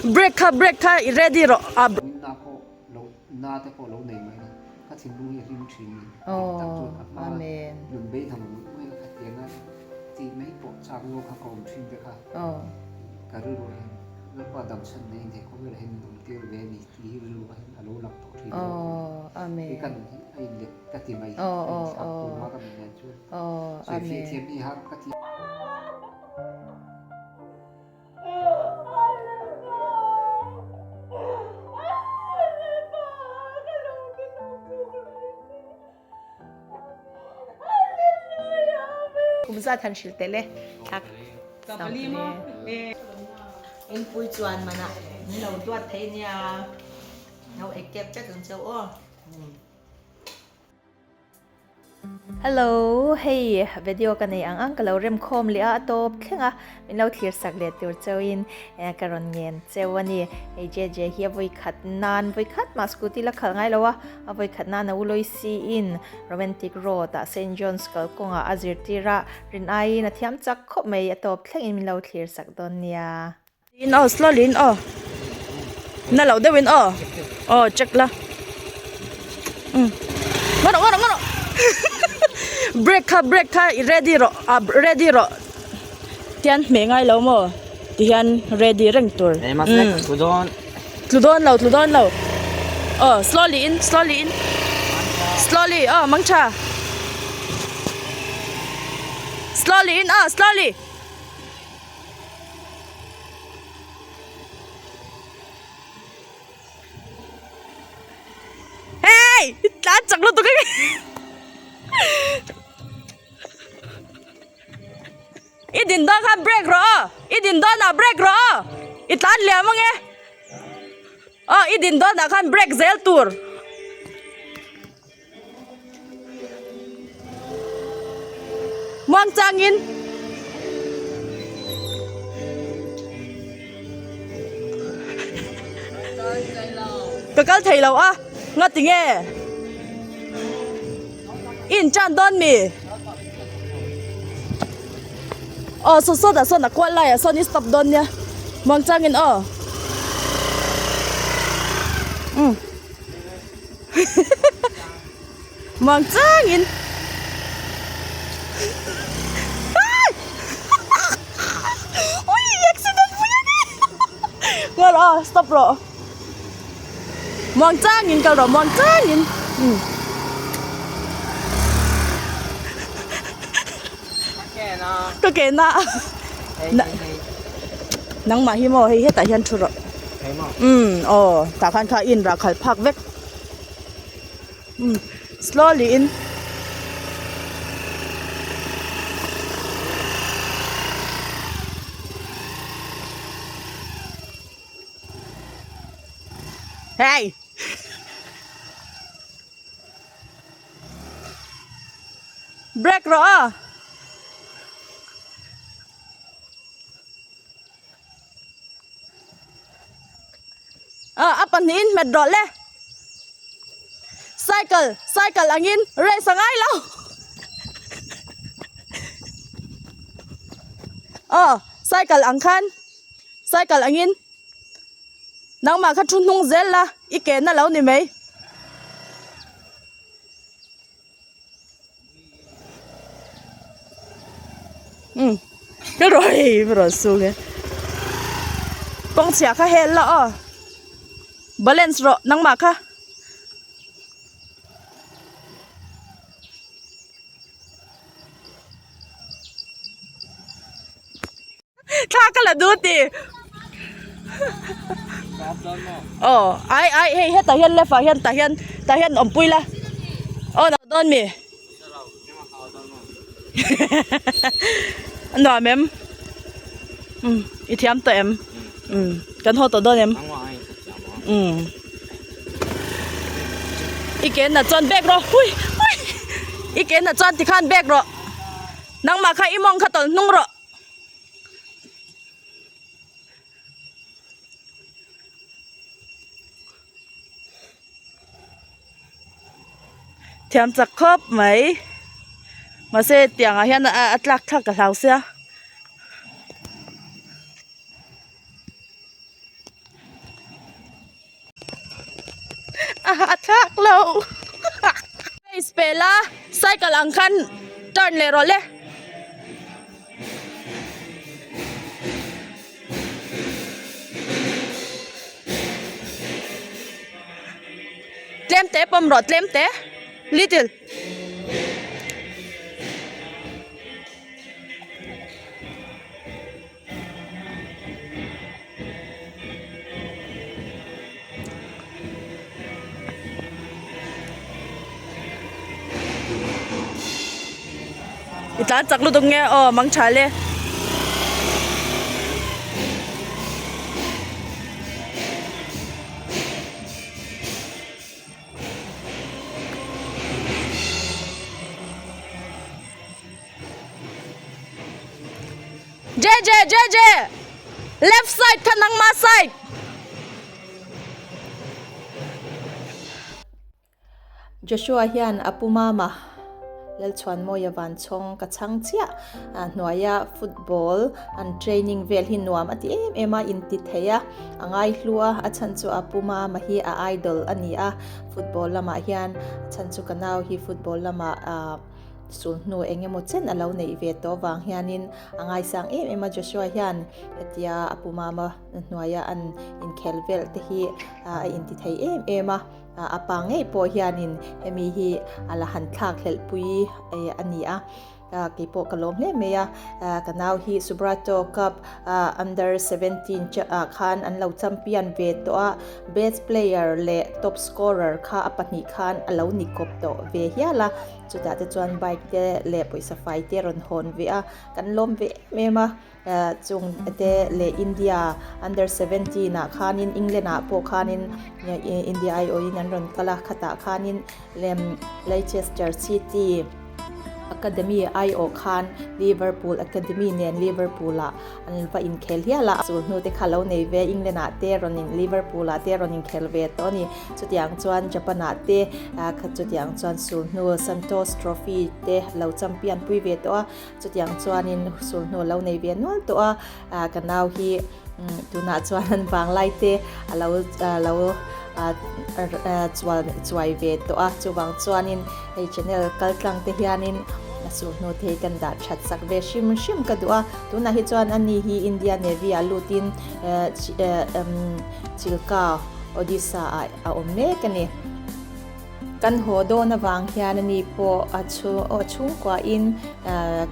Brake kha brake kha i ready rawh a. Na pawh lo na te pawh lo nei mai ni ka thinlung hi a hlim thin ni dik tak chuan a hma nun bei tham ang mai kha tianga tih mai pawh chak ngaw kha ka awm thin te kha ka rilru ah hian Lalpa dam chhan nei in he khawvelah hian min awm tir ve a ni tih hi rilru ah hian a lo lang tawh thin zawk a ni ka nun hi a inlet ka ti mai a inthlak tur hma ka nun nen chuan sawi fiah thiam ni har ka ti. Kum zat han hrilh tel e thlak Inpui chuan manah min lo duat thei nia lo ei kep vek ang cheu aw. Hello, hei video ka nei ang ang ka lo rem khawm leh a a tawp thleng a min lo thlir sak leh tur chauhin ka rawn ngen cheu a ni. Hei JJ hi a vawi khat nan vawi khat mah scooty la khalh ngai lo a, a vawi khat nan a u lawi siin Romantic Road ah Saint John's kalkawngah a zirtir a, rin aiin a thiam chak khawp mai a tawp thlengin min lo thlir sak dawn nia. In aw slowly in aw na lo deuh in aw aw check la um ngawt rawh ngawt rawh ngawt rawh brake kha brake kha i ready rawh ah ready rawh tian hmeh ngai lo maw ti hian ready reng tur um tlu dawn lo tlu dawn lo aw slowly in slowly in slowly aw mang tha slowly in aw slowly. Hey! Tlan chak lutuk a I din dawn khan brake rawh aw. I din dawn ah brake rawh aw. I tlan liam ange. Aw i din dawn ah khan brake zel tur. Muang changin ka kal thei lo a nga ti nge i in chan dawn mi aw saw saw dah sawn a kual laiah sawn i stop dawn nia muang changin aw umm. Muang changin Ui accident pui a ni Ngaw rawh aw stop rawh Muang changin kal rawh muang changin umm Ka ke na Nangmah hi maw hei hetah hian thu rawh Umm aw tah khan kha in rah khalh phak vek. Umm slowly in Hey! Break rawh a! A pahnihin hmet rawh le. Cycle cycle angin race a ngai lo. Aw cycle ang khan cycle angin nangmah kha thu hnung zel la i ke na lo ni mai. Um ka rawi ka rawn sung e kawng chhia kha hel la aw balance rawh nangmah kha thla ka la duh ti aw ai ai hei hetah hian left ah hian tah hian tah hian awmpui la aw na dawn mi a nuam em um i thiam tawh em um kan haw tawh dawn em um i ke na chuan bag rawh hui hui i ke na chuan tikhan bag rawh. Nangmah kha i mawng kha tawlh hnung rawh. Thiam chak khawp mai. Mahse tiangah hian a tlak thlak ka hlau sia. A hahthlak lo. Race pe la cycle ang khan turn leh rawh le. Tlem te pawm rawh tlem te little. I tlan chak lutuk nge aw mang tha le. JJ JJ left side kha nangma side. Joshua hian a pu mama Lalchhuanmawia Vanchhawng ka chhang chiah a hnuaia football an training vel hi nuam a ti em em a inti thei a a ngaihlu a a chhan chu a pu mama hi a idol a ni a football lamah hian a chhan chu ka nau hi football lamah ah Sulhnu eng emaw chen a lo neih ve tawh vang hianin a ngaisang em em a, Joshua hian hetia a pu mama hnuaia an inkhel vel te hi a inti thei em em a, a pa ngei pawh hianin hemi hi a la han thlak hlelh pui a ni a, keipawh ka lawm hle mai a, ka nau hi Subrato Cup Under 17 ah khan an lo champion ve tawh a, best player leh top scorer kha a pahnih khan a lo ni kawp tawh ve hial a. Chutah te chuan bike te leh pawisa fai te a rawn hawn ve a, kan lawm ve em em a, chung te leh India under 17 ah khanin England ah pawh khanin India aiawhin an rawn kal a, khatah khanin lem Leicester City Academy aiawh khan Liverpool Academy nen Liverpool ah an va inkhel hial a, chu hnu te kha lo nei ve England ah te rawn in Liverpool ah te rawn inkhel ve tawh a ni. Chutiang chuan Japan ah te chutiang chuan sulhnu Santos Trophy te lo champion pui ve tawh a, chutiang chuanin sulhnu lo nei ve nual tawh a, ka nau hi tunah chuan an vanglai te a lo lo chuan chuai ve tawh a, chuvang chuanin hei channel kal tlang te hianin a sulhnu te hi kan dah that sak ve hrim hrim ka duh a, tunah hi chuan ani hi India Navy ah lutin Chilka Odisha ah a awm mek a ni. Kan haw dawn avang hian ani pawh a chhungkuahin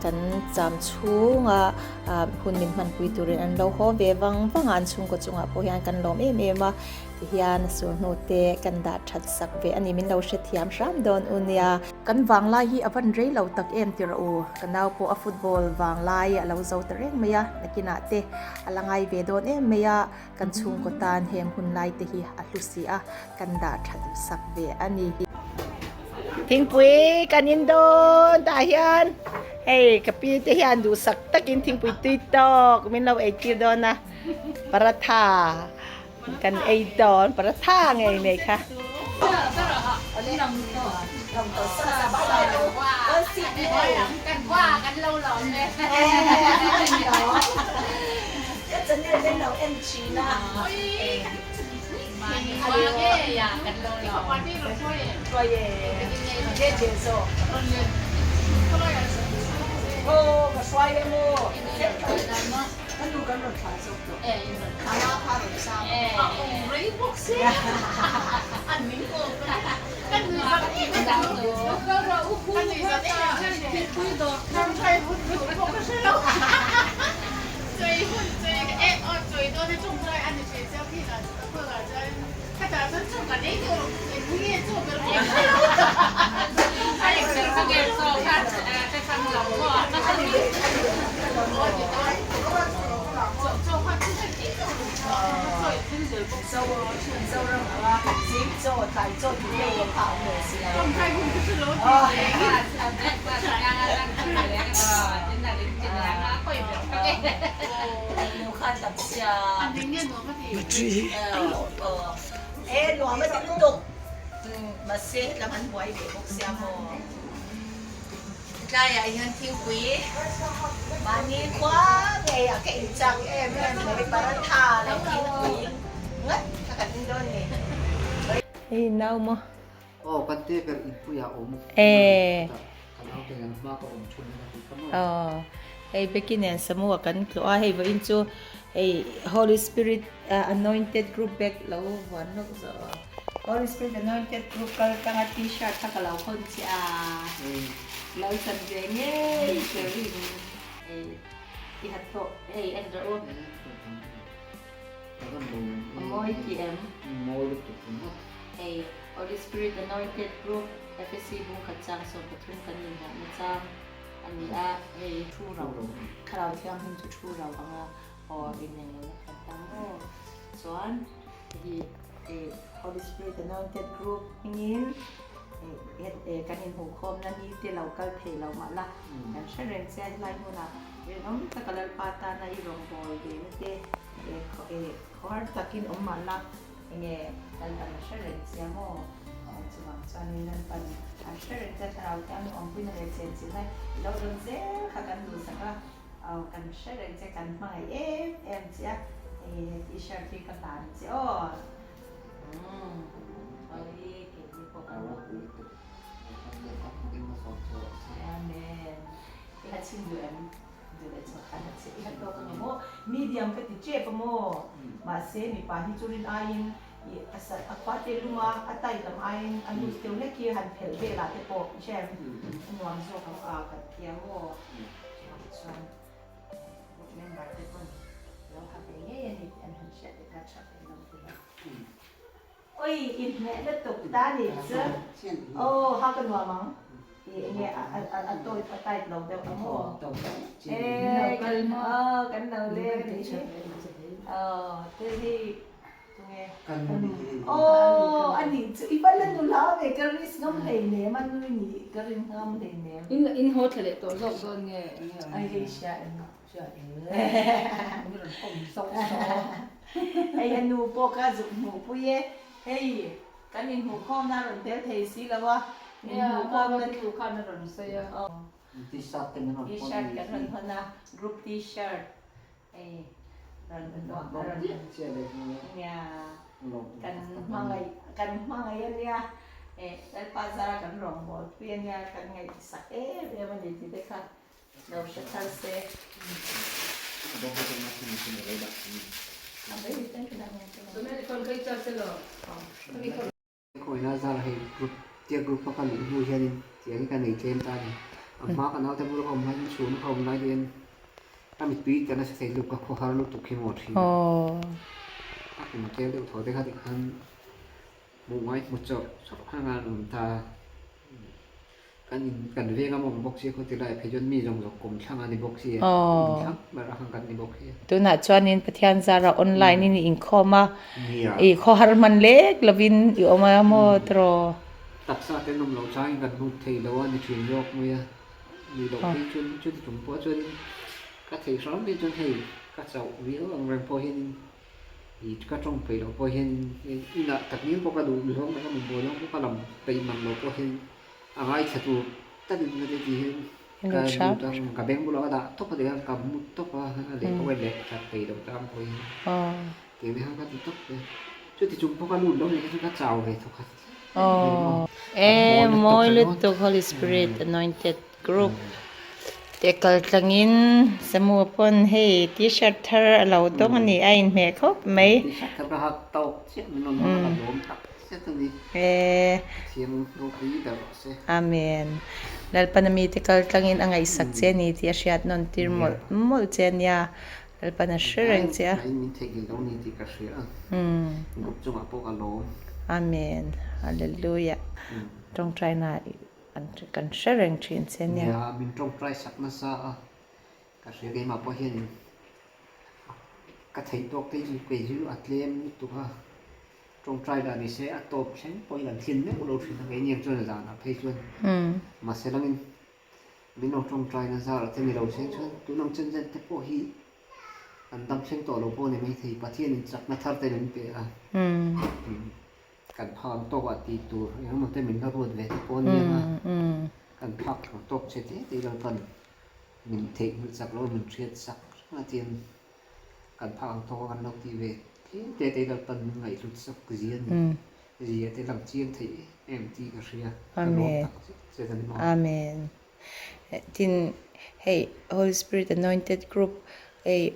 kan cham chhunga hun min hmanpui turin an lo haw ve vang vang a, an chhungkaw chungah pawh hian kan lawm em em a, tihian a sulhnu te kan dah that sak ve a ni, min lo hrethiam hram dawn u nia. Kan vanglai hi a van rei lo tak em tirh u, ka nau pawh a football vanglai a lo zo ta reng mai a, nakinah te a la ngai ve dawn em mai a. Kan chhungkaw tan heng hun lai te hi a hlu si a, kan dah that sak ve a ni. Thingpui kan in dawn tah hian hei ka pi te hian duhsak takin thingpui tui tawk min lo ei tir dawn a, paratha kan ei dawn paratha ngei mai kha. Tlaiah hian thingpui mahni khua ngei ah ka inchak em em mai paratha leh thingpui ngat kha kan in dawn ni. Hei nau maw? Aw kan te ber inpuiah awm. Eh. Ka nau te nen hma ka awm thin a tih kha maw? Aw hei Becky nen Samu a kan tlawh a, hei vawiin chu hei Holy Spirit Anointed Group bag lo vuan lawk zawh a. Holy Spirit Anointed Group kal tanga T-shirt kha ka lo hawn che a, lo chan ve ngei turin hei i ha tawh hei en rawh u. A mawi ti em? Mawi lutuk ringawt. Hei Holy Spirit Anointed Group Efesi bungkhat chang 13 kan inhmuhna chang a ni a, hei thu ro, Thlarau Thianghlim chu thu ro anga aw ineng lohna khat ta maw? Chuan hei hi Holy Spirit Anointed Group hmingin kan inhmuhkhawmna ni te lo kal thei lo mah la, kan hre reng che a helai hmunah rinawm taka Lalpa tana i rawngbâwl ve na te khawhar takin awm mah la enge Lalpan a hre reng che a maw? Chuvang chuanin Lalpan a hre reng che a, Thlarau Thianghlim awmpuina leh chenchilhna i lo dawn zel kha kan duhsak a, kan hre reng che, kan hmangaih em em che a, hei he t-shirt hi ka hlan che aw. Medium ka ti tep a maw? Mahse mipa hi chu rin aiin i a khua te lum a, a tight lam aiin a loose deuh hlek hi han phelh velah te pawh i hre em? A nuam zawk ang a kan ti a maw? Chuan group member te pawn lo ha ve ngei a ni tih an han hriat leh kha tha ve lo ti a. Oi i hmeh lutuk ta ni chu. Aw ha ka nuam ang. I enge a tawi a tight lo deuh ang maw. E kan aw kan lo leng a nih hi. Aw te hi tunge. Aw a nih chu i va la nula ve ka risk ngam hleinem a nui nih ka ring ngam hleinem. In in haw thla leh tawh zawk dawn nge enge. Ai hei hria em. Hei a nu pawh ka zuk hmuh pui e, hei kan inhmuhkhawm na a rawn tel thei si lo a, inhmuhkhawm na thu khan a rawn sawi a. T-shirt te min rawn hawn T-shirt kan rawn hawn a, group T-shirt hei rawn rawn nia kan hmangaih kan hmangaih a nia, Lalpa zara kan rawngbâwl pui a nia, kan ngaihsak em em a ni tih te kha. Lo hre thar se. Khawina zar hei group tia group a ka luh hnu hianin tiang hi ka nei tlem ta a ni. A hma ka naute bula ka awm laiin chhun ka awm lai hian ka mittui ka nasa thei lutuk ka khawhar lutuk hi maw thin a. A kum tel deuh thaw te kha tikhan hmuh ngai hmu chawrh chawrh khan an awm ta a. Kan in kan veng a mawng bawk sia khaw ti lai phei chuan mi zawng zawng kawm thlang a ni bawk sia in thlang ber a khan kan ni bawk sia. Tunah chuanin Pathian zara online in i inkhawm a, i khawhar hman lek lovin i awm a maw tiraw? Taksa te an awm loh changin kan lut thei lo a ni thin zawk mai a, ni loh phei chuan chuti chung pawh chuanin ka thei hram mai chuan hei ka chauh viau ang reng pawh hianin I ka tawng peih loh pawh hian inah takngial pawh ka duh zawng leh ka mamawh zawng pawh ka lam peih mang loh pawh hian a ngaithla tur takin ka ti tih hian ka lut a, ka beng bulah ka dah tawp a tikhan ka mut tawp a, a leh pawh ka leh that peih loh tang pawh hian tiang te khan ka ti tawp ve. Chuti chung pawh ka lut lo nih kha chu ka chau ve thawk khat hle mai maw. E mawi lutuk Holy Spirit anointed Group te kal tlangin Samu pawn hei t-shirt thar a lo dawng a ni a inhmeh khawp mai. T-shirt thar ka hak tawk chiah min rawn hawng a ka lawm tak zet a ni. Pathian ropui ber rawh se. Amen. Lalpana mite kal tlangin a ngaihsak che a ni tih a hriat nawn tir mawlh mawlh che a nia. Lalpan a hre reng che a. Ngai min theihnghilh lo ni tih ka hria a. Group chungah pawh ka lawm. Amen. Hallelujah. Tawngtaina An kan hre reng thin che nia. Nia, min tawngtai sak nasa a, ka hria keimah pawh hian ka theih tawk te chu kei chu a tlem lutuk a, tawngtai lah ni se a tawp thleng pawhin an thin meuh lo thin a, keini ang chuan zanah phei chuan mahse langin min lo tawngtai na zarah te ni lo se chuan tun ang chen chen te pawh hi an dam thleng tawh lo pawh a ni maithei, Pathianin chakna thar te min pe a. Kan phak ang tawkah tih tur engemaw te min la ruat ve te pawh a ni ang a, kan phak ang tawk che te te ilo chuan min theihnghilh chak lo a, min hriat chak reng a tiang kan phak ang tawka kan lo tih ve tlem te te ilo chuan min ngaihhlut chak zia a ni. Zia te lang chiang theih em tih ka hria. Ka lawm tak zet zet a ni maw? Amen. Tin, hei Holy Spirit Anointed Group hei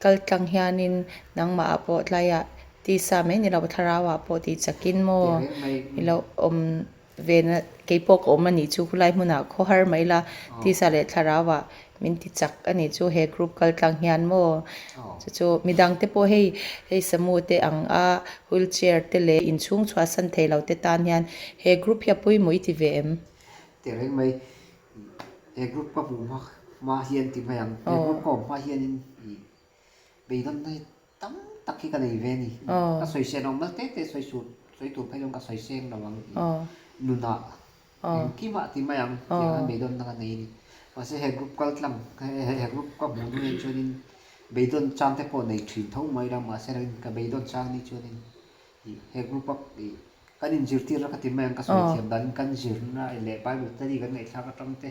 kal tlang hianin nangmah ah pawh tlaiah tisa mai ni lo thlarau ah pawh tih chakin maw i lo awm ve na keipawh ka awm a nih chu khulai hmunah khawhar mai la tisa leh thlarau ah min ti chak a nih chu he group kal tlang hian maw chu chu midang te pawh hei hei samu te ang a wheelchair te leh inchhung chhuahsan thei lo te tan hian he group hi a pawimawh i ti ve em? Tehreng mai he group ka hmuh hma hma hian ti mai ang he group ka awm hma hianin ih beidawnna hi tam tak hi ka nei ve a ni. Ka sawi seng lo mal te te sawi suh sawi tur phei chuan ka sawi seng lo ang ih nunah engkimah ti mai ang tih ang hian beidawnna ka nei a ni. Mahse he group kal tlang he group ka hmuh hnu hian chuanin beidawn chang te pawh nei thin tho mai la mahse ka beidawn chang ni chuanin ih he group a ih Kan inzirtir a ka ti mai ang ka sawi thiam danin kan zirna leh Bible study kan ngaihthlak atang te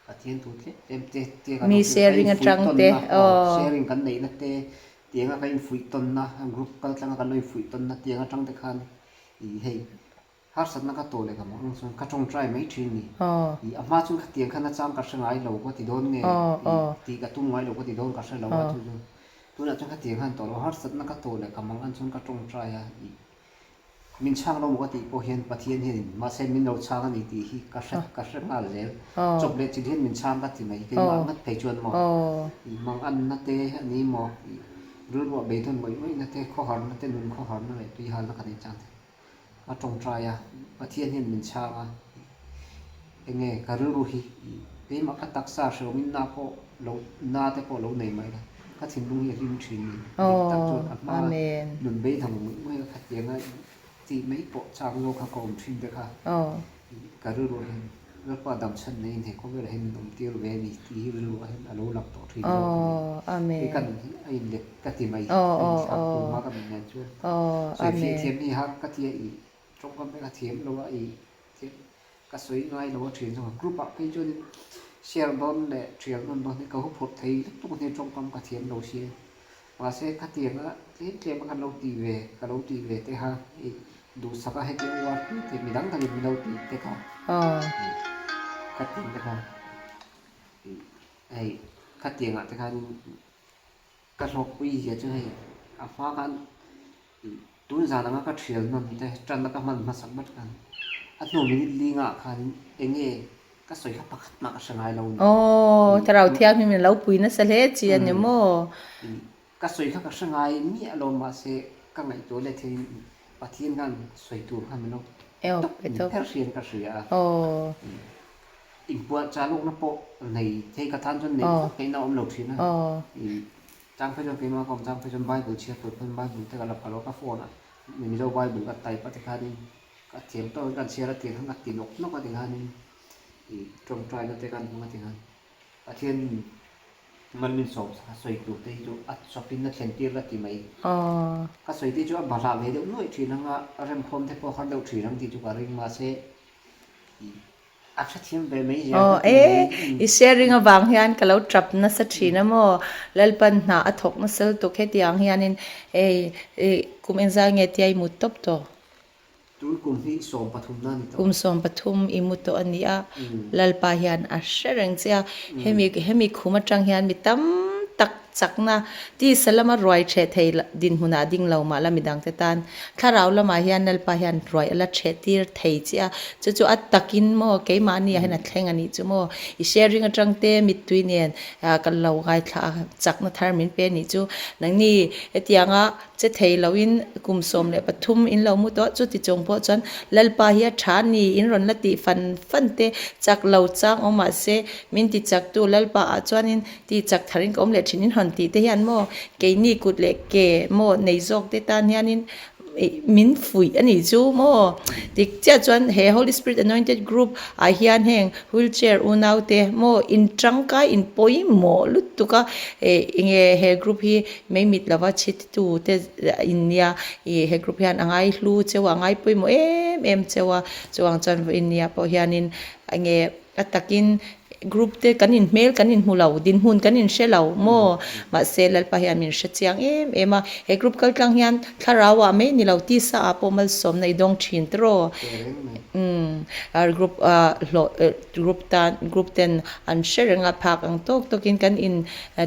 Pathian thu tlem tlem te te kan Mi sharing atang te aw sharing kan neihna te tianga kan infuih tawnna group kal tlanga kan lo infuih tawnna tiang atang te khan ih hei harsatna ka tawh leh ka mawh ang chuan ka tawngtai mai thin ni ih a hma chuan khatiang khan a chang ka hre ngai lo ka ti dawn nge ih tih ka tum ngai lo ka ti dawn ka hre lo a chu chu tunah chuan khatiang khan tawh lo harsatna ka tawh leh ka mang ang chuan ka tawngtai a ih Min chhang lo maw ka tih pawh hian Pathian hianin mahse min lo chhang a ni tih hi ka hre ka hre nghal zel. Chawp leh chin hian min chhang ka ti mai. Keimah ngat phei chuan maw ih manganna te a ni maw ih rilruah beidawn ngawih ngawihna te khawharna te nun khawharna leh tuihalna kan inchang thei. Ka tawngtai a, Pathian hian min chhang a, enge ka rilru hi ih keimah ka taksa hrehawmin na pawh lo na te pawh lo nei mai la ka thinlung hi a hlim thin ni dik tak chuan a hma nun beidang ngawih ngawih a khatianga tih mai pawh chak zawk kha ka awm thin te kha ka rilru ah hian Lalpa damchhan neiin he khawvelah hian min awm tir ve a ni tih hi rilru ah hian a lo lang tawh thin zawk a ni kei ka nun hi a inlet ka ti mai a inthlak tur hma ka nun nen chuan sawi fiah thiam hi har ka tia ih tawngkam te ka thiam lo a ih Ka sawi ngai lo a thian zawk a, group ah phei chuanin share dawn leh thial nawn dawn hi ka huphurh thei lutuk a ni tawngkam ka thiam lo sia. Mahse khatianga tlem tlem a kan lo tih ve, ka lo tih ve te kha hei duhsak a heti uar pui te midang dangin min lo tih te kha khatiang te kha hei khatiangah te khanin ka hlawkpui zia chu hei a hma khan Tun zan anga ka thial nawn te tan a ka hman hmasak ber khan a hnu minute linga ah khan eng nge ka sawi kha pakhat mah ka hre ngai lo ni. Aw, Thlarau Thianghlim in lo pui nasa hle chi a ni maw? Ka sawi kha ka hre ngai miah lo mahse ka ngaihtuah leh theiin Pathian khan sawi tur khan min lo tawp ni ber hrian ka hria a. Inpuah chah lawkna pawh nei thei ka tan chuan neih khawp theihna a awm lo thin a. Chang phei chuan keimah ka awm chang phei chuan Bible chhiar tur pawn Bible te ka la phal a, ka phone ah Mizo Bible ka type a tikhanin ka thiam tawk in ka chhiar a tiang khan ka ti nawk nawk a tikhanin ih tawngtaina te kan hmang a tikhan Pathian mal min sawm sak a sawi tur te hi chu a chawp in a thlen tir ka ti mai. Ka sawi te chu a bahlah ve deuh nuaih thin ang a, remkhawm te pawh a har deuh thin ang tih chu ka ring mahse ih A hrethiam ve mai zia Aw ka ti e, mai. i sharing avang hian ka lo tap nasa thin a maw? Lalpan hna a thawk nasa lutuk hetiang hianin ei i kum engzah nge tia i mut tawp tawh? Tun kum hi 13 na ni tawh. Kum 13 i mu tawh a ni a, Lalpa hian a hre reng che a, hemi hemi khum atang hian mi tam tak chakna tisa lama ruai ṭheh thei dinhmunah ding lo mah la midangte tan Thlarau lamah hian Lalpa hian ruai a la ṭheh tir thei che a, chu chu a takin maw keimahni ah hian a thleng a nih chu maw i sharing atang te mittui nen ka lo ngaithla a, chakna thar min pe a nih chu. Nangni hetianga che thei loin kum 13 in lo mu tawh a, chuti chung pawh chuan Lalpa hi a ṭha a ni, in rawn la tih fan fan te chak lo chang awm mah se min ti chaktu Lalpa ah chuanin Ti chak tharin ka awm leh thin in hawn tih te hian maw keini kut leh ke maw nei zawk te tan hianin ih min fuih a nih chu maw dik chiah chuan he Holy Spirit Anointed Group ah hian heng wheelchair unau te maw in tangkai in pawimawh lutuk a eh enge he group hi mei mit lova chhit tu te in nia ih he group hian a ngai hlu cheu a a ngai pawimawh em em cheu a chuang chuan vawiin nia pawh hianin enge a takin. group te kan in hmel kan in hmu lo, dinhmun kan in hre lo maw? Mahse Lalpa hian min hre chiang em em a, he group kal tlang hian thlarau ah mai ni lo tisa ah pawh malsawmna i dawng thin tiraw? Umm group ah hlawh group tan group ten an hre reng a, phak ang tawk tawkin kan in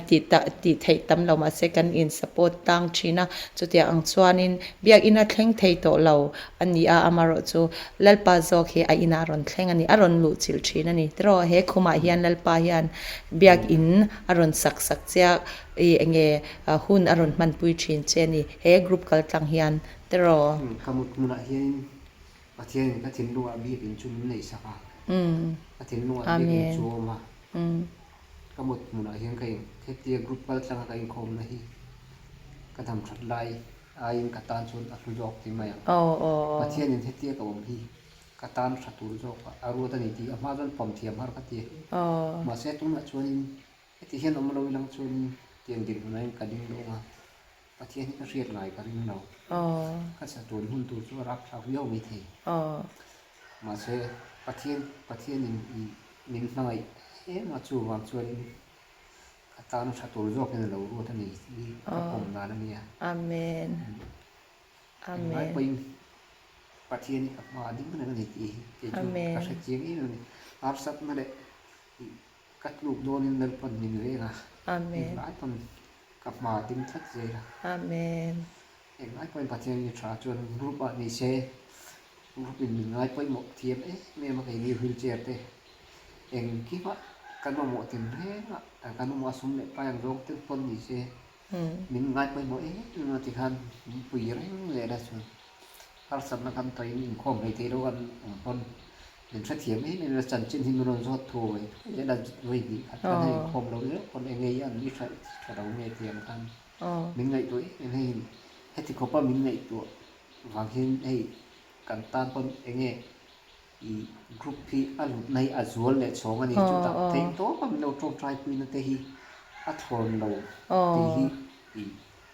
tih ta tih theih tam lo mahse kan in support tlang thin a, chutiang ang chuanin biakinn a thleng thei tawh lo A ni a, amarawhchu Lalpa zawk hi a inah a rawn thleng a ni, a rawn luh chilh thin a ni. Tiraw, he khumah hian Lalpa hian biakinn a rawn sak sak che a, i enge hun a rawn hmanpui thin che a ni, he group kal tlang hian. Tiraw. Ka mut hmunah hianin Pathianin ka thinlungah biakinn chu min neih sak a, ka thinlungah biakinn chu a awm a. Ka mut hmunah hian ka in, hetia group kal tlanga ka inkhawmna hi ka dam that lai Aiin ka tan chuan a hlu zawk ti mai ang. Pathianin hetia ka awm hi ka tan tha tur zawk a ruat a ni tih a hma chuan pawm thiam har ka ti. Mahse tunah chuanin heti hian awm lo ilang chuanin tiang dinhmunah hian ka ding dawn a, Pathian hi ka hriat ngai ka ring lo. Ka chatuan hun tur chu a rapthlak viau mai thei. Mahse Pathian Pathianin i min hmangaih em a chuvang chuanin Ka tan tha tur zawkin a lo ruat a ni hi ka pawm dan a nia. Amen. Amen. Englai pawhin Pathian hi ka hma ding reng a ni tih hi kei chu ka hre chiang em em a ni. Harsatna leh ka tluk dawnin Lalpan min veng a. Amen. Englai pawn ka hma ding tlat zel a. Amen. Englai pawhin Pathian hi tha chuan group ah ni se group in min ngai pawimawh thiam em em a keini wheelchair te Engkimah kan mamawh tin reng a, kan mamawh a sum leh pai ang zawng te pawn ni se, min ngai pawimawh em em a tikhan min pui reng zel a chuan harsatna kan tawhin inkhawm hlei thei lo kan awm pawn min hrethiam em em a, chanchin hi min rawn zawt thuai thuai zel a, vawi hnih khat khan hei inkhawm lo zeuh pawn eng nge i an i hra tha lo nge tih ang khan min ngaihtuah em em hei heti khawpa min ngaihtuah vang hian hei kan tan pawn eng nge I group hi a lut na hi a zual leh chhawng a ni. Chutah theih tawp a min lo tawngtai puina te hi a thlawn lo tih hi i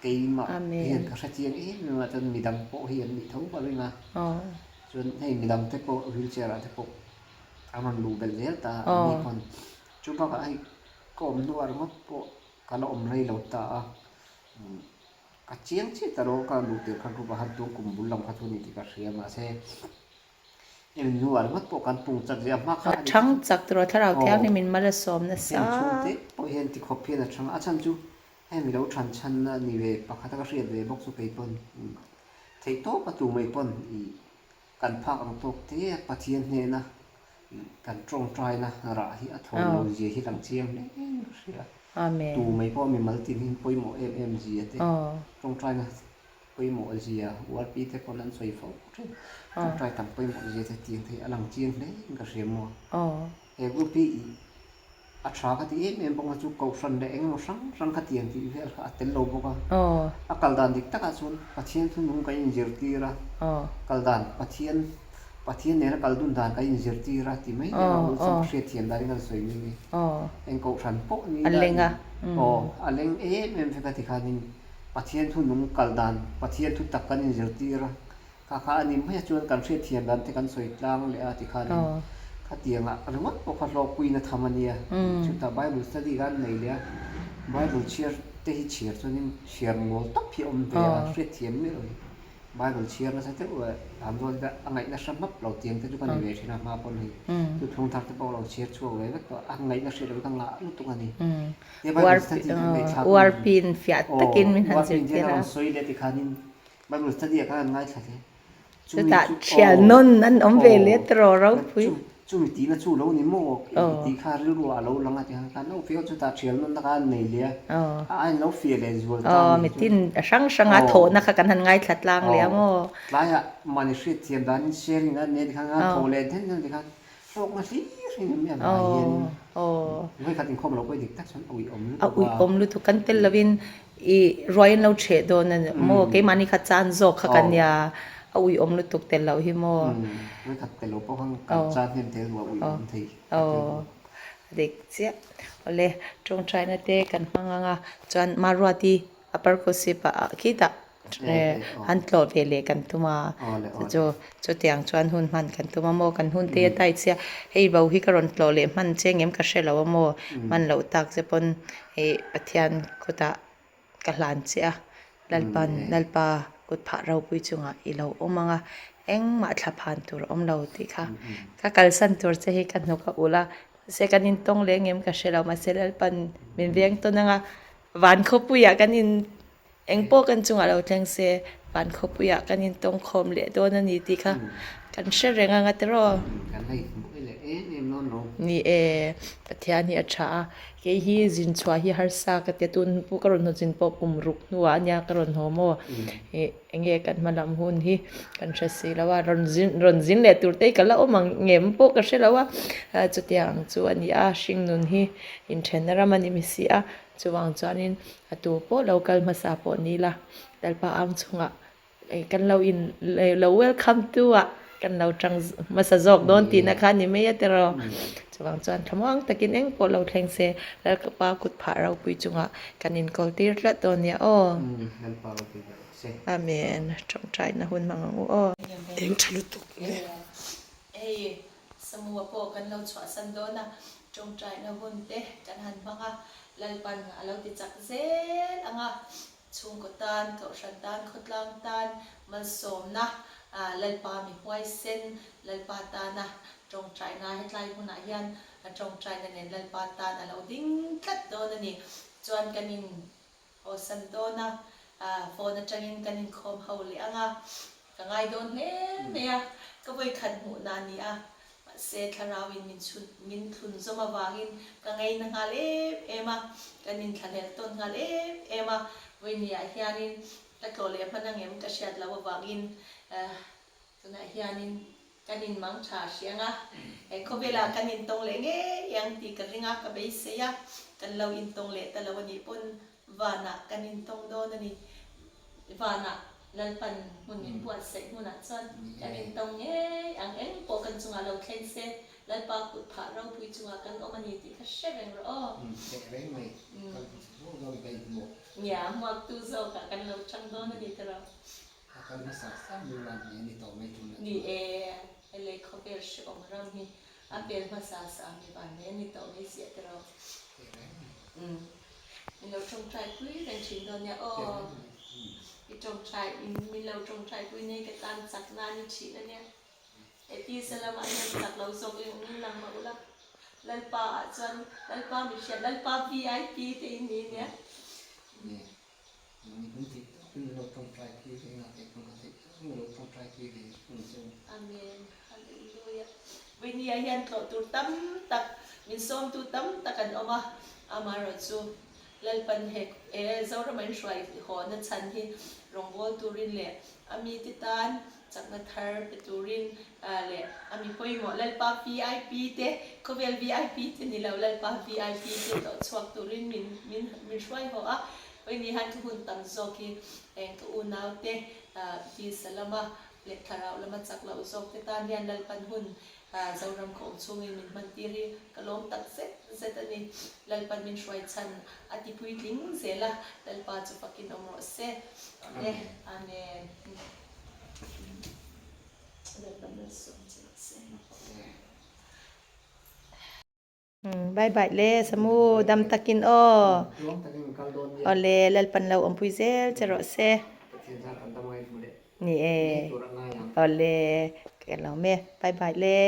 keimah hian ka hrechiang em em a, chuan midang pawh hi an nih tho ka ring a. Chuan hei midang te pawh wheelchair ah te pawh an rawn luh belh zel ta a ni pawn. Chu bakah hei ka awm hnuah ringawt pawh ka la awm rei lo ta a. Ka chiang chiah ta lo ka luh tirh kha group ah khan tung kum bul lam kha chu a ni tih ka hria mahse Hemi hnuah ringawt pawh kan pung chak zia hma kha a ni. Thang chak tawh thlarau thianghlim in mal a sawm nasa. Hemi chhungte pawh hian tikhawp hian a thang a, a chhan chu hemi lo than chhan a ni ve pakhat a ka hriat ve bawk chu kei pawn theih tawp a tu mai pawn i kan phak ang tawk te a Pathian hnena kan tawngtaina rah hi a thawn lo zia hi lang chiang hle in ka hria. Tu mai pawh mimal tin hi pawimawh em em zia te tawngtaina Pawimawh zia URP te pawn an sawi fo thin. Tawngtai tam pawimawh zia te tiang thei a lang chiang hle in ka hria maw. He group hi i a tha ka ti em em bawk a chu kohhran leh engemaw hrang hrang kha tiang tih vel kha a tel lo bawk a. A kal dan dik takah chuan Pathian thunung kan inzirtir a, kal dan Pathian Pathian nena kal dun dan kan inzirtir a ti mai nen a awlsam ka hriat thiam danin kan sawi mai mai. Eng kohhran pawh ni ila i aw a leng em em vek a ti khanin Pathian thu nung kal dan, Pathian thu tak kan inzirtir a, kha kha a ni mai a chuan kan hriatthiam dan te kan sawi tlang leh a tikhanin khatiangah ringawt pawh kha hlawkpuiin a tham a nia. Chutah Bible study kha an nei leh a, Bible chhiar te hi chhiar chuanin chhiar mawl tawp hi a awm ve a, hriatthiam miah lo hi. Bible chhiar nasa deuh a han zawn te a ngaihna hre hmap lo tiang te chu ka ni ve thin a hma pawn hei chu thung thar te pawh lo chhiar chhuak ve vek tawh a ngaihna hriat lo ka ngah lutuk a ni. Uarpin fiah takin min han zirtir a. Chutah thian nawn an awm ve leh tawh ropui. Aw mitin a hrang hranga thawhna kha kan han ngaithla tlang leh a maw. A uiawm lutuk kan tel lovin i ruai an lo chheh dawn a ni maw keimahni kha chan zawk kha kan nia a uiawm lutuk tel loh hi maw aw dik chiah awle tawngtaina te kan hmang ang a chuan Maruati a parkawsip ah khitah. han tlawh ve leh kan tum a, chu chu chutiang chuan hun hman kan tum a maw, kan hun te a tight sia, hei bo hi ka rawn tlawh leh hman che engem ka hre lo a maw, hman loh tak che pawn hei Pathian kutah ka hlan che a, Lalpan Lalpa kut phah ropui chungah i lo awm ang a, engmah thla phan tur a awm lo tih kha ka kalsan tur che hi ka hnuk a ulh a, mahse kan intawng leh engem ka hre lo, mahse Lalpan min veng tawn ang a, van khawpuiah kan in Eng pawh kan chungah lo thleng se, van khawpuiah kan intawng khawm leh dawn a ni tih kha kan hre reng ang a tiraw? Kan la inhmuh leh em em dawn lo. Ni e, Pathian hi a tha a, kei hi zin chhuah hi harsa ka tia, tun pawh ka rawn haw zin pawh kum ruk hnuah a nia ka rawn haw maw? Eng nge kan hma lam hun hi kan hre si lo a, rawn zin rawn zin leh tur te hi ka la awm ang ngem pawh ka hre lo a, chutiang chu a ni a, hringnun hi inthenna ram a ni mi si a. Chuvang chuanin a tu pawh lo kal hmasa pawh ni la, Lalpa ang chungah kan lo in lo welcome tu ah kan lo tang hmasa zawk dawn tihna kha a ni mai a tiraw. Chuvang chuan thlamuang takin eng pawh lo thleng se Lalpa kut phah ropui chungah kan inkawl tir tlat dawn nia aw. Lalpa ropui ber rawh se. Amen. Tawngtaina hun hmang ang u aw. Eng tha lutuk nge. Hei Samua pawh kan lo chhuahsan dawn a, Tawngtaina hun te kan han hmang a, Lalpan a lo ti chak zel ang a, chhungkaw tan, kohhran tan, khawtlang tan malsawmna, Lalpa mi huaisen, Lalpa tana tawngtaina hetlai hunah hian tawngtaina nen Lalpa tan a lo ding tlat dawn a ni. Chuan kan in Awlsam dawn a, phone atangin kan inkhawm ho leh ang a, ka ngai dawn hle mai a, ka vawikhat hmuhna a ni a, mahse thlarauin min chhun min thlun zawm avangin ka ngeina nghal em em a, kan inthlahlel tawn nghal em em a, vawinia hianin ka tlawh leh hman angem ka hriat loh avangin tunah hianin Kan in mang tha hriang a, he khawvelah kan intawng leh ngei ang tih ka ring a, ka beisei a, kan lo intawng leh ta lo a nih pawn vanah kan intawng dawn a ni. Vanah Lalpan hmun min buatsaih hmunah chuan kan intawng ngei ang, eng pawh kan chungah lo thleng se, Lalpa kut phah ropui chungah kan awm a ni tih kha hre reng rawh aw. Hre reng mai, kan hmu zawk daih maw? Nia, hmuaktu zawkah kan lo chang dawn a ni tiraw. A kal hmasa sa mi lan hi a ni tawh mai tun a. Ni e, helei khawvel hrehawm ram hi a pel hmasa sa mi van mai a ni tawh mai si a ti rawh. Umm. Min lo tawngtai pui reng thin dawn nia aw. I tawngtai in min lo tawngtai pui nei ka tan chak na a ni thin a nia. He tisa lamah hian chak lo zawk in lang mah ula. Lalpa ah chuan Lalpa mi hriat Lalpa VIP te in ni nia. Amen Hallelujah Vawinia hian tlawh tur tam tak min sawmtu tam tak an awm a, amaherawhchu Lalpan he Zoram an hruai hawhna chhan hi rawngbâwl turin leh a mite tan chakna thar pe turin leh a mi pawimawh Lalpa VIP te, khawvel VIP te ni lo Lalpa VIP te tlawh chhuak turin min min min hruai haw a. Vawiin hian ka hun tam zawk hi eng ka unau te tisa lama leh thlarau lama chak loh zawk te tan hian Lalpan hun Zoram ka awm chhungin min hman tir hi ka lawm tak zet zet a ni. Lalpan min hruai chhan a ti puitling zel a, Lalpa chu fakin awm rawh se. Amen. Bye bye le Samu dam takin aw. Awle Lalpan lo awmpui zel che rawh se. Ni e. Awle ka lawm e. Bye bye le.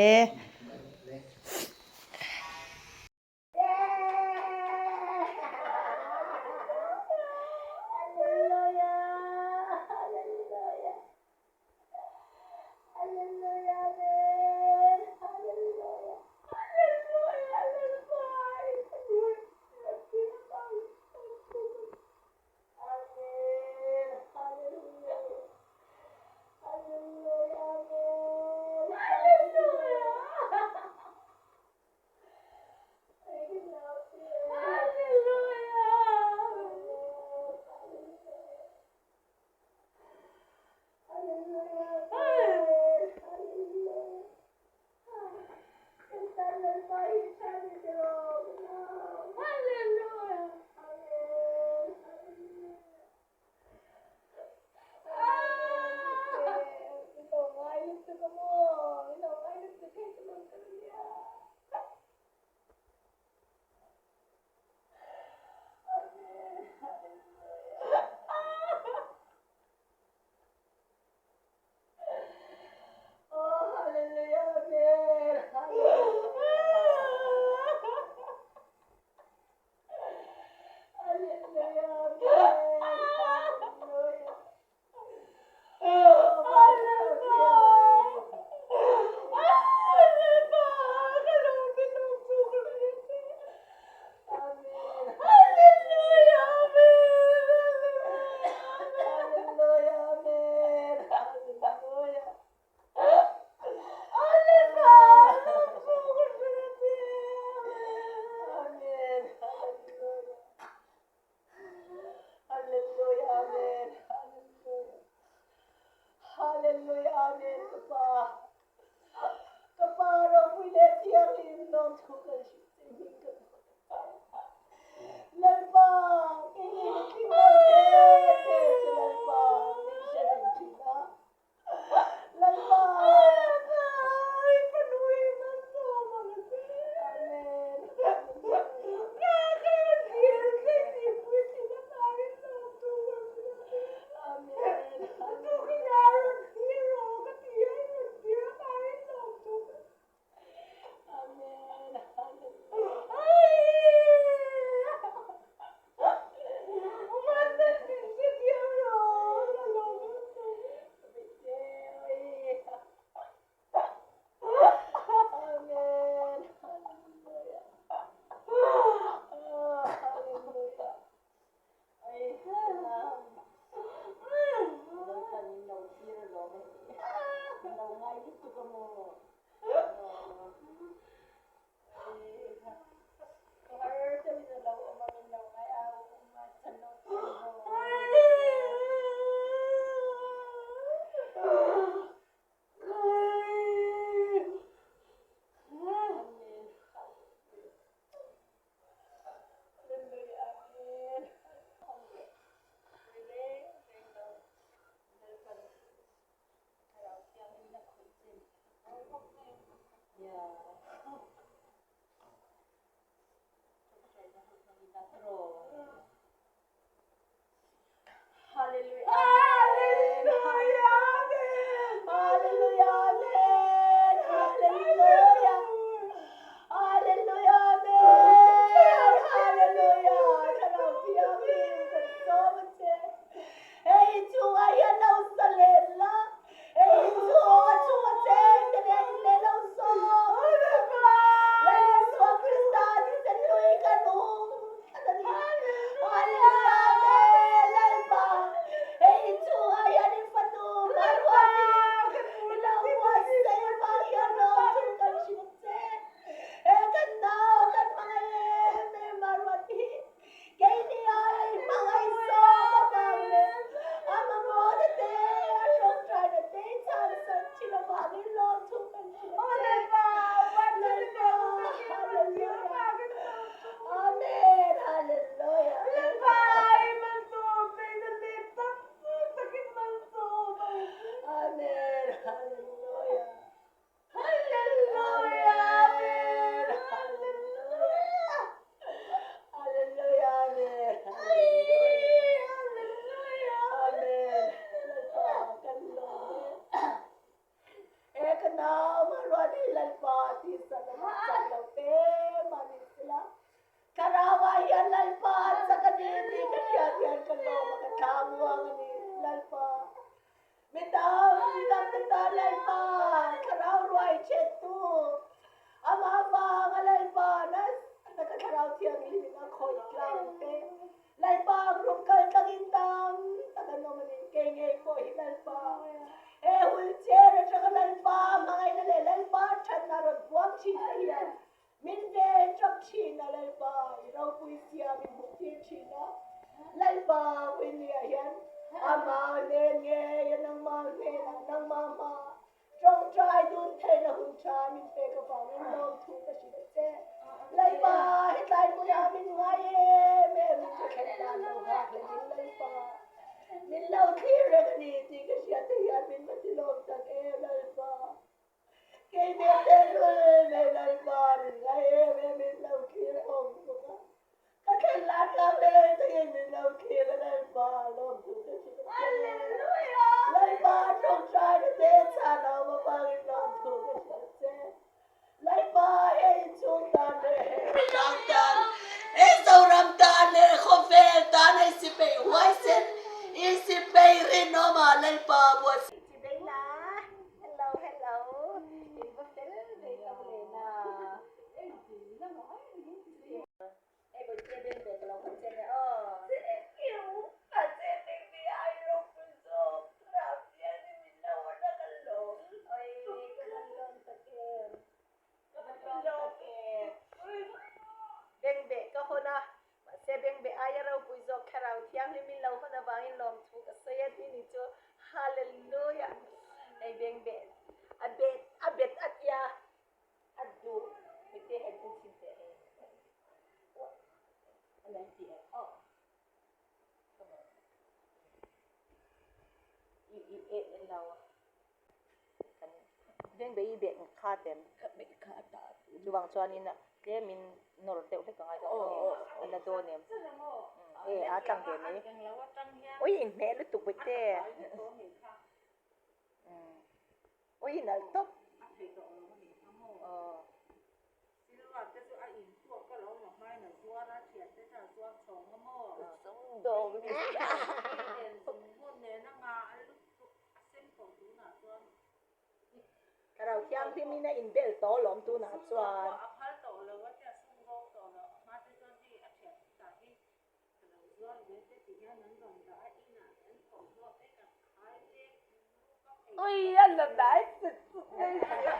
tui a la dai chut chut mai si a.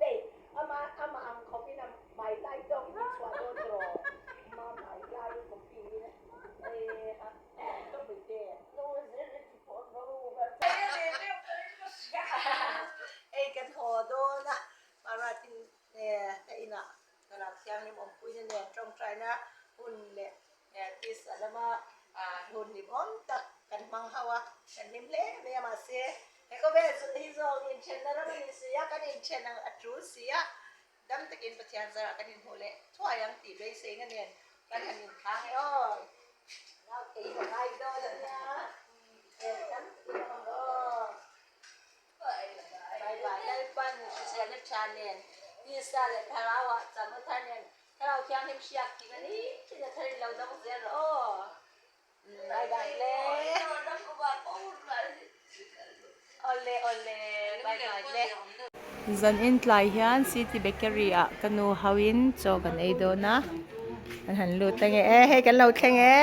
Hei, ama ama ang khawpin a hmai lai tawk in i chhuah dawn tawh. Ama hmai lai copy in e ha ka pui te. Hei kan haw dawn a, Maratin ka inah thlarau thianghlim awmpuina nen tawngtaina hun leh tisa lama hun hlimawm tak kan hmang ho a, kan hlim hle mai a mahse he khawvel chu hi zawng inthenna ram a ni si a, kan inthen ang a tul si a, dam takin Pathian zarah kan inhmuh leh thuai ang tih beiseina nen kan han inthlang e aw. Naute hi ka ngai dawn a nia, dam takin awm ang aw. Bye bye Lalpan hriselna tha nen tisa leh thlarau ah chakna thar nen thlarau thianghlim hriak thing a ni thin a tharin lo dawng zel rawh aw bye bye le awle awle bye bye le. Zan in tlai hian City Bakery ah ka nu ho in chaw kan ei dawn a Kan han lut ange e hei kan lo thleng e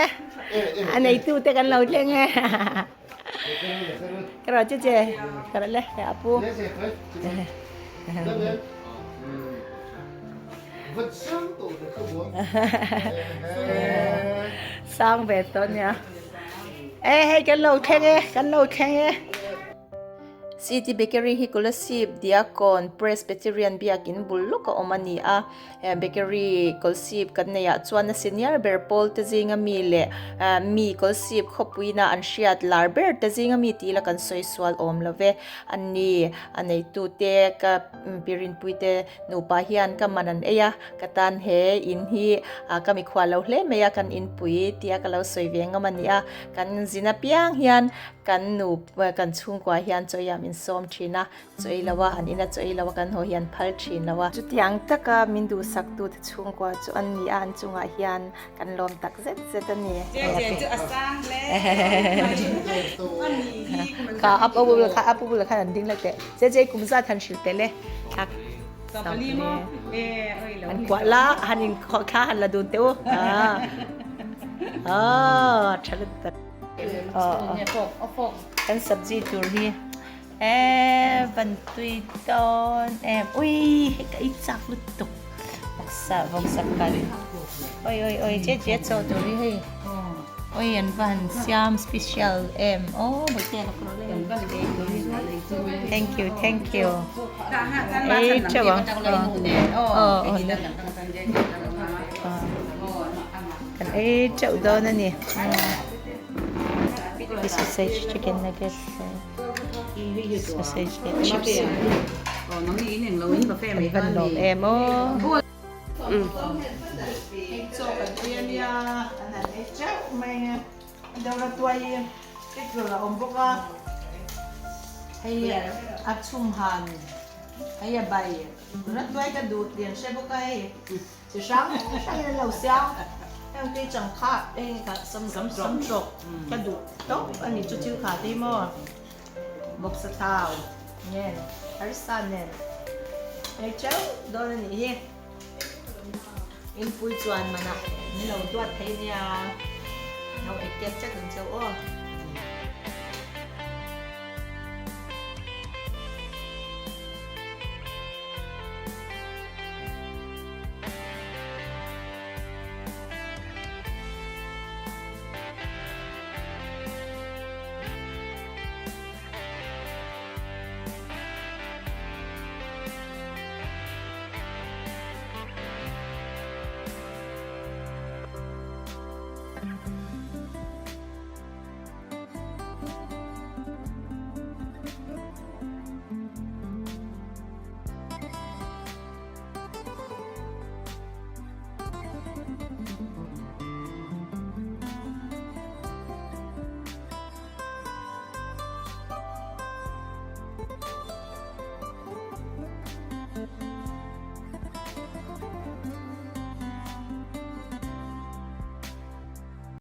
a neitu te kan lo thleng e. Ka rawh che che ka rawh le he apu sang ve tawh nia e hei kan lo thleng e kan lo thleng e. City Bakery hi Kolasib Diakon Presbyterian biakin bul lawk a awm a ni a. Bakery Kolasib kan neih ah chuan a senior ber pawl te zinga mi leh mi Kolasib khawpuina an hriat lar ber te zinga mi tih ila kan sawi sual awm lo ve. A ni, a neitu te ka pirinpui te nupa hian ka man an ei a, ka tan he in hi ka mikhual lo hle mai a, kan inpui tia ka lo sawi ve ngam a ni a. Kan zin apiang hian kan nu kan chhungkua hian chaw iam insawm thin a. Chaw ei lo a, an ina chaw ei lo a kan haw hi an phal thin lo a. Chutiang taka min duhsak tu te chhungkua chu an ni a, an chungah hian kan lawm tak zet zet a ni. Kha a pu bula kha a pu bula khan an ding la teh. Che che kum zat han hrilh teh le. Thla an kuah la han in thla han la dun teh u. Ah tha lutuk. Kan sabji tur hi. E van tui dawn em ui hei ka ei chak lutuk vawksa vawksa kal oi oi oi che che chaw tur hi hei oi an va han siam special em aw bawihte a lo thank you thank you ei teuh ang aw kan ei teuh dawn a ni sausage chicken nuggets. Sausage leh chips kan van lawm em aw. Hei chaw kan ei a nia an han ei teuh mai a dawr a tuai petrol a awm bawk a hei a chhum han hei a bai rat tuai ka duh tih an hre bawk a hei. Chi hrang hrangin an lo siam heng tui changkha heng kha sam sam tawk ka duh tawp a ni chu thil kha te hi maw bawksa thau nen harsa nen hei teuh dawn a nih hi inpui chuan manah min lo duat thei nia no ei tep chat ang cheu aw.